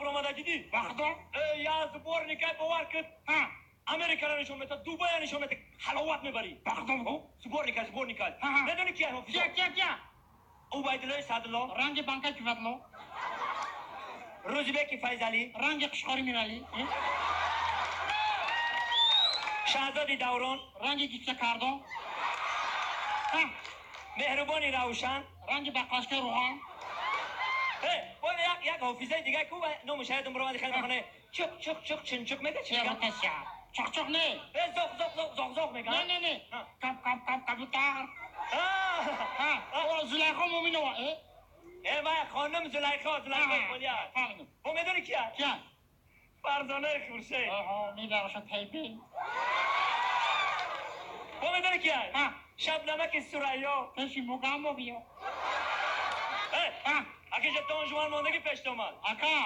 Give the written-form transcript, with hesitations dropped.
буромада дидӣ? Ба худо? Я сборник ай, бовар кун. Ҳа. Америкаро нишон метад, Дубая нишон метад, ҳаловат мебарӣ. Ба худо бигӯ. Сборник ай, сборник ай. Ҳа, ҳа. Медонӣ ки ай ҳофизо? Кия, кия, кия? Убайдуллои Садулло. Ранги банка кивадло. Рӯзибеки Файзалӣ. Ранги қушқори Миралӣ. Шаҳзоди Даврон. Ранги гипса кардо. Ҳа. Меҳрубони Равшан. Ранги бақлашка рӯған. Як як ҳофизаи дига ку, номаш ёдам буромади, хеле мехоне, чуқ чуқ чуқ чинчуқ мега, чи мега? Чуқ чуқ не. Зоқ зоқ зоқ зоқ зоқ мега. Не, не, не, кап кап кап кабутар. Ҳа, Зулайхо Муминова. Э, вай хонум Зулайхо, Зулайхо Холия. Бо медони кия? Кия? Фарзонаи Хуршед. Мебараша тайпи. Бо медони кия? Шабнамаки Сурайё. Пеши мугаммо биё. Аки жетон жуван мондагӣ пештомад. Ака.